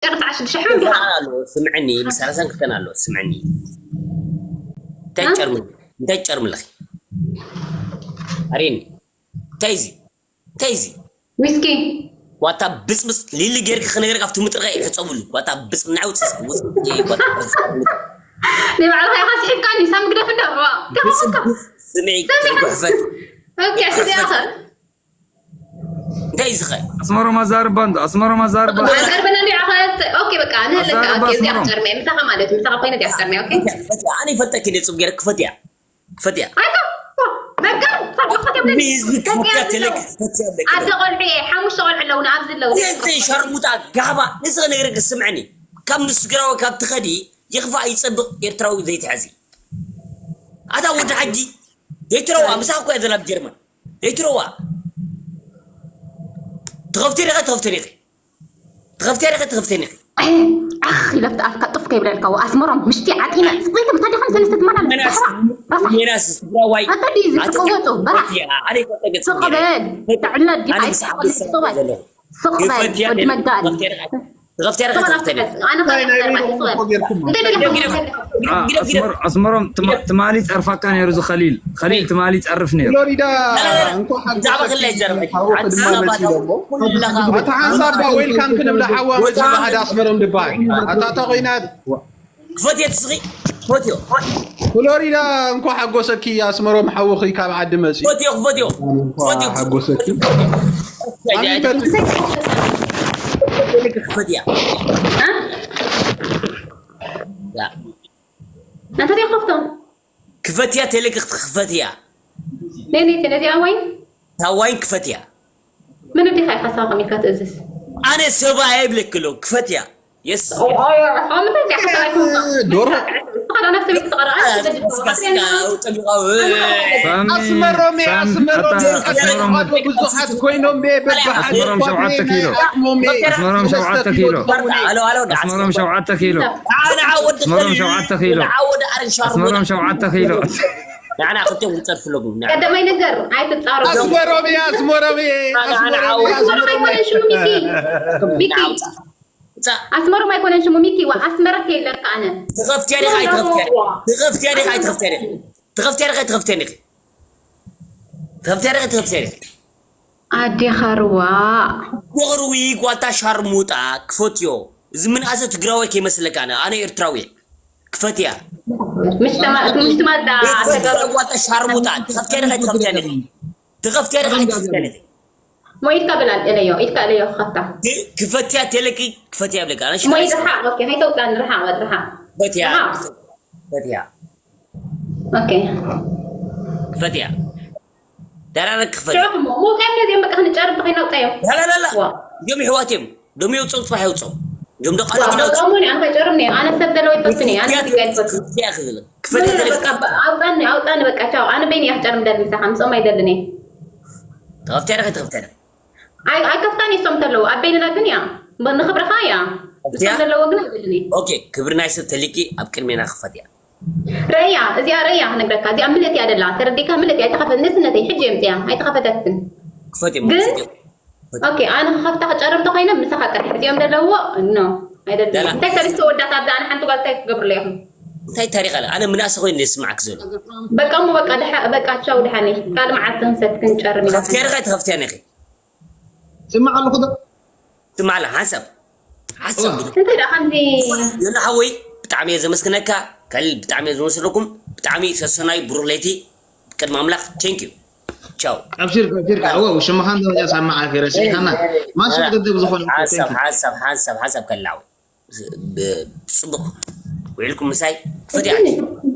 ጨርታ ሽዱሽተ ሕምም ዲኻ? ኣሎ ስምዕኒ፣ ምስ ሰላሳን ክልተን ኣሎ ስምዕኒ። እንታይ እ? ጨርሚ እንታይ ጨርሚ ኣለኺ? ኣሬኒ እንታይ እዚ እንታይ እዚ? ዊስኪ። ዋታ ብፅብፅ ሊሊ ጌርኪ ክነገርካ ኣብቲ ምጥርቀ ይሕፀቡሉ። ዋታ ብፅብፅ ናይ ውፅእ ውፅእ ዋታ ንባዕልኻ ኢኻ ስሒብካኒ ሳም ግደፍ እንዳ ዋ ተኸፈካ ስምዒ ትጉሕፈት ኦኬ ስዲያኸ እንታይ እዩ ዝኸ ኣስመሮም ኣዛርባ እንዶ ኣስመሮም ኣዛርባ ዘርበና እንዲ ዓኸት ኦኬ በቃ ንህለካ ኣዛርባ ኦኬ እዚኣ ኣስመሮም። ጨርመ ምሳኻ ማለት ምሳኻ ኮይነት እያ ጨርመ ኦኬ ኣነ ይፈልጠኪ ደ ፅብ ገይረ ክፈት እያ ክፈት እያ ኣይቶ በቃ ንህዝቢ ክፈት እያ ተለኪ ክፈት እያ ኣለኪ ኣደ ቆልዑ እየ ሓሙሽተ ቆልዑ ኣለውና ኣብዚ ኣለዉ እዚ ሸርሙጣ ጋባ ንዚ ነገር ስምዕኒ ካብ ንስግራዊ ካብ ትኸዲ ይኽፋእ ይፀብቕ ኤርትራዊ ዘይትሕዚ ኣታ ወዲ ሓጂ ዘይትረዋ ምሳኻ እኮ እያ ዘላ ኣብ ጀርመን ዘይትረዋ ትኸፍቲ ዲኻ ትኸፍቲ ዲኺ ትኸፍቲ ዲኻ ትኸፍቲ ዲኺ ኣኽ ኢለፍቲ ኣፍካ ጥፍ ከይብለልካ ኣስመሮም ምሽቲ ዓጢነ ስቆይተ ምታ ዲኻን ሰለስተ ትማላ ሜናስ ራሳ ሜናስ ትግራዋይ ኣታ ድዩ ዝስቆወጡ በራ ኣነ ይፈልጠ ገጽ ስቕ በል ጥዕና ዲኻ ኣነ ምስ ዓበይ ኣይትስቆ በል ዘለኹ ስቕ በል ይፈትያ ወዲ መጋል ትኸፍቲ ዲኻ ትኸፍቲ ዲኻ ትኸፍቲ ዲኻ ኣነ እንታይ ናይ ከይዳ ሜዳ ስቕ በል ፎቶ ጌርኩም እንታይ ደለካ ኣስመሮም ትማ- ትማሊ ጸርፋካ ነይሩ እዚ ኸሊል ኸሊል ትማሊ ጸርፍ ነይሩ ፍሎሪዳ እንኳ ሓጎሰኪ ሓወ ድማ መፂ ደሞ ኣታ ሓንሳብ ዶ ዌልካም ክንብላ ሓዋ መፂ ሓደ ኣስመሮም ድባይ ኣታ እታ ኮይና ክፈትዮ ትስኺ ክፈትዮ ፍሎሪዳ እንኳ ሓጎሰኪ ኣስመሮም ሓውኺ ካብ ዓዲ መፂ ክፈትዮ ክፈትዮ ክፈትዮ ሓጎሰኪ ክፈትያ ናታ ዲያ ከፍቶም ክፈትያ ቴሌ ክፈትያ ነይ ነይ ነዚኣ ወይ ታዋይን ክፈትያ ምን ዲኻ ኢኻ ሳዋ ከሚልካ ትእዝዝ ኣነ ሰብኣየ ይብለኪ ኣሎ ክፈትያ የስ ዶሮ ስኻ ነፍሲ ቤት ተቐረኣ ጠሚቃ ሳሚ ኣስመሮም እየ ሳሚ ኣስመሮም ኣታ ኣስመሮም ብዙሓት ኮይኖም እየ በብሓደ ኣስመሮም ሸውዓተ ኪሎ ኣስመሮም ሸውዓተ ኪሎ ኣስመሮም ሸውዓተ ኪሎ ኣስመሮም ሸውዓተ ኪሎ ኣስመሮም ሸውዓተ ኪሎ ንዓና ክልቲኦም ክንፀርፍሎም ኢና ቀዳማይ ነገር ኣይትፃሩ ኣስመሮም እየ ኣስመሮም እየ ኣስመሮም እየ ኣስመሮም ኣይኮነን ሽሙ ሚኪ ሚኪ ኣስመሮም ኣይኮነን ሽሙ ሚኪ ዋ ኣስመራ ከይለካ ኣነ ትኸፍትያ ዲኻ ኣይትኸፍትያ ትኸፍትያ ዲኻ ኣይትኸፍትያ ዲኻ ትኸፍትያ ዲኻ ኣይትኸፍትያ ዲኻ ትኸፍትያ ዲኻ ኣይትኸፍትያ ዲኻ ኣዴኻ ርዋ ዶኽርዊ ጓታ ሻርሙጣ ክፈትዮ እዚ ምንኣሰ ትግራዋይ ከይመስለካ ኣነ ኣነ ኤርትራዊ ክፈትያ ምሽ ተማ- ምሽ ትማዳ ጓታ ሻርሙጣ ትኸፍትያ ዲኻ ኣይትኸፍትያ ዲኻ ትኸፍትያ ዲኻ ኣይትኸፍትያ ዲኻ ሞ ኢድካ በላል እለዮ ኢድካ እለዮ ክኸፍታ ክፈትያ ቴለኪ ክፈትያ ብለካ ኣነ ሞ ኢድ ርሓቕ ኦኬ ሃይተውጣን ርሓቕ በል ርሓቕ ክፈትያ ርሓቕ ክፈትያ ኦኬ ክፈትያ ዳራረ ክፈት ሽዑ ሞ ሞ ካብ ነዚኦም በቃ ክንጨርብ ከይናውጣዮም ላላላላ ዋ እዮም ይሕዋት እዮም ደሞ የውፅኦም ፅባሕ የውፅኦም እዮም ደቃሎ ግዳ ዋ ሞ ኣነ ከጨርም ነየ ኣነ ሰብ ዘለዎ ይፈትኒ ኣነ ትጋይ ይፈትኒ ክፈትያ ክብል ክፈትያ ቴለኪ በቃ ኣውጣኒ ኣውጣኒ በቃ ቻው ኣነ በይኒ እያ ክጨርም ደሊ ምሳኻ ምስኦም ኣይደልን እየ ተኸፍትያ ዲኻ ኣይትኸፍትያ ዲኻ ኣይ ኣይከፍታን እየ እሶም ተለዉ ኣብ በይንና ግን እያ ብ- ንኽብርኻ እያ ኣብዚኣ? እሶም ዘለዎ ግን ኣይደልን እየ ኦኬ ክብሪ ናይ ሰብ ተሊቂ ኣብ ቅድሜና ክፈት እያ ረእያ እዚኣ ረእያ ክነግረካ እዚኣ ምልእቲ እያ ደላ ተረዲካ ምልእቲ ኣይተኸፈት ንእስነተይ ሕጂ የምፅያ ኣይተኸፈተትን ክፈት እዮም ግን ክፈት እዮም። ኦኬ ኣነ ክኸፍታ ክጨርም ተኮይነ ምሳኻ ጥራሕ እዚኦም ዘለዎ ኖ ኣይደለም ደላ- እንታይ ሰለስተ ወዳት ኣብዛ ኣነ ሓንቲ ጓል እንታይ ክገብርለ ኢኹም እንታይ ታሪክ ኣለ ኣነ ምናእሰ ኮይኑ ስማዕክ ዘሎ በቃ እሞ በቃ ድሓ- በቃ ቻው ድሓኒ ካልእ መዓልቲ ክንሰት ክንጨርም ኢና ተኸፍትያ ዲኻ ኣይትኸፍትያ ዲኺ ስማዕ ኣለኹ ዶ ትማዕላ ሓንሳብ ሓንሳብ እንታይ ደኣ ከምዚ ዮና ሓወይ ብጣዕሚ እየ ዘመስግነካ ከሊል ብጣዕሚ እየ ዘመስግነኩም ብጣዕሚ ሰሰናይ ብሩህ ለይቲ ቅድሚ ኣምላኽ ቴንክ ዩ ቻው ኣብሽር ኣብሽር ኣዎ ሽምኻን ደረጃ ሳማ ዓፊረ ሲሓና ማሽ ቅድብ ዝኾነ ሓንሳብ ሓንሳብ ሓንሳብ ሓንሳብ ከላው ብፅቡቅ ውዒልኩም ምሳይ ክፈትያ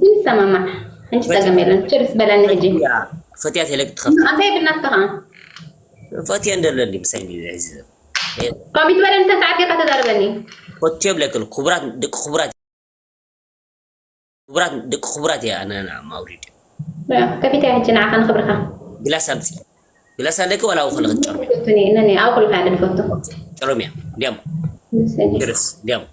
ይሰማማዕ ሕጂ ፀገም የለን ችርስ በለኒ ሕጂ ክፈትያ ቴለ ክትኸፍት ኣንተ የብልናትካ ከዓ ፈትየ እንደለኒ ምሳይ ሒዚ ኮሚት በለኒ ተሰዓት ጌርካ ተዛረበኒ ፈትዮ ብለክል ክቡራት ደቂ ክቡራት ክቡራት ደቂ ክቡራት እያ ኣነ ማውሪድ ከፊታ ሕጂ ንዓኻ ንኽብርካ ግላስ ኣምፂ ግላስ ኣለኪ ዋላ ውክለ ክትጨርሚ ትኒ እነኒ ኣብ ኩልካ እያ ንፈቱ ጨረሚያ እንዲያም ድርስ እንዲያም